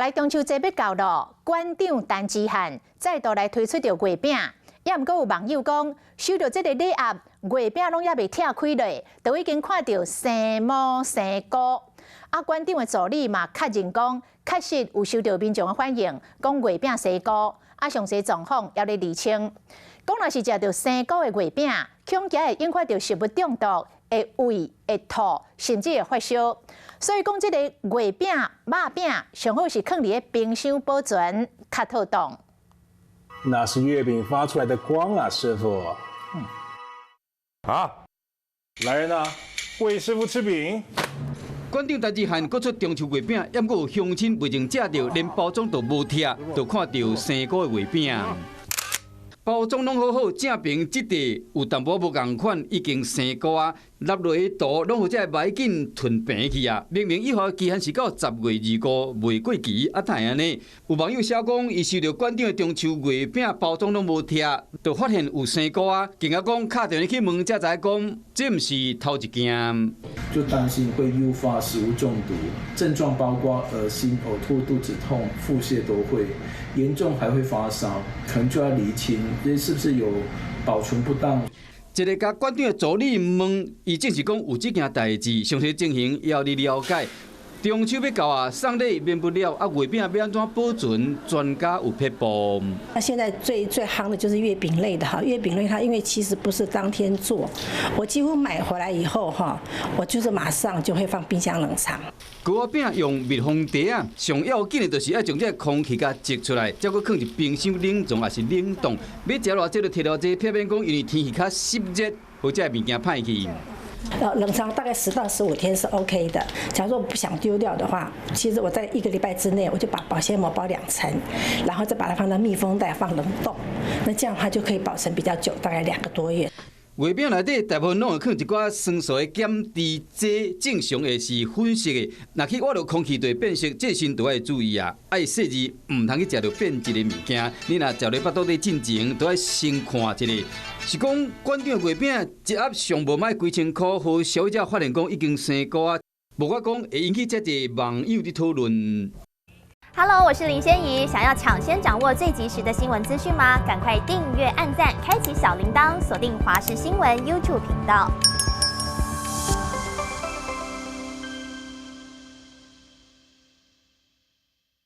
來中秋節欲到囉，館長陳之漢再度來推出著月餅，也毋過有網友講，收到這个禮盒，月餅攏猶未拆開咧，就已經看著生毛生菇。啊，館長的助理嘛確認講，確實有收到民眾的反映，講月餅生菇。啊，詳細狀況猶咧釐清。講若是食著生菇的月餅，恐驚會引發著食物中毒，會胃會吐，甚至會發燒。所以講，這个月餅、肉餅上好是囥佇咧冰箱保存，較妥當。那是月餅發出來的光啊，師傅。嗯。啊！來人啊，餵師傅吃餅。館長陳之漢閣出中秋月餅，猶閣有鄉親未曾食著，連包裝都無拆，就看著生菇的月餅。包裝攏好好，正爿質地有淡薄無仝款，已經生菇啊，立落的圖攏予這个霾緊吞平去啊！明明有效期限是到10月25，未過期，啊，哪會按呢？有網友寫講，伊收著館長的中秋月餅包裝攏無拆，就發現有生菇啊，更加講敲電話去問，才知講這毋是頭一件。就擔心會誘發食物中毒，症狀包括噁心、嘔吐、肚子痛、腹瀉都會，嚴重還會發燒，可能就要釐清，這是不是有保存不當。一个共館長的助理問，伊證實講有這件代誌，詳細情形猶咧了解。中秋欲到啊，送禮免不了啊，月餅欲按怎保存？專家有撇步。那現在最最夯的就是月餅類的哈，月餅類它因為其實不是當天做，我幾乎買回來以後哈，我就是馬上就會放冰箱冷藏。糕仔餅用密封袋仔，上要緊的就是愛將這个空氣共擠出來，才閣囥佇冰箱冷藏抑是冷凍。欲食偌濟就提偌濟，避免講因為天氣較濕熱，予這个物件歹去。冷藏大概10到15天是 OK 的。假如說我不想丟掉的話，其實我在一個禮拜之內，我就把保鮮膜包兩層，然後再把它放到密封袋放冷凍，那這樣的話就可以保存比較久，大概2個多月。月餅內底大部分攏會囥一寡酸素的減甜劑，正常會是粉色的。若去倚著空氣就會變色，這時就愛注意啊！愛細膩，毋通去食著變質的物件。你若食咧腹肚底進前，都愛先看一下。是講館長的月餅一盒上無愛幾千箍，予消費者發現講已經生菇啊，無法講會引起遮濟網友佇討論。 Hello，我是林仙怡，想要搶先掌握最及時的新聞資訊嗎？趕快訂閱、按讚、開啟小鈴鐺，鎖定華視新聞 YouTube 頻道。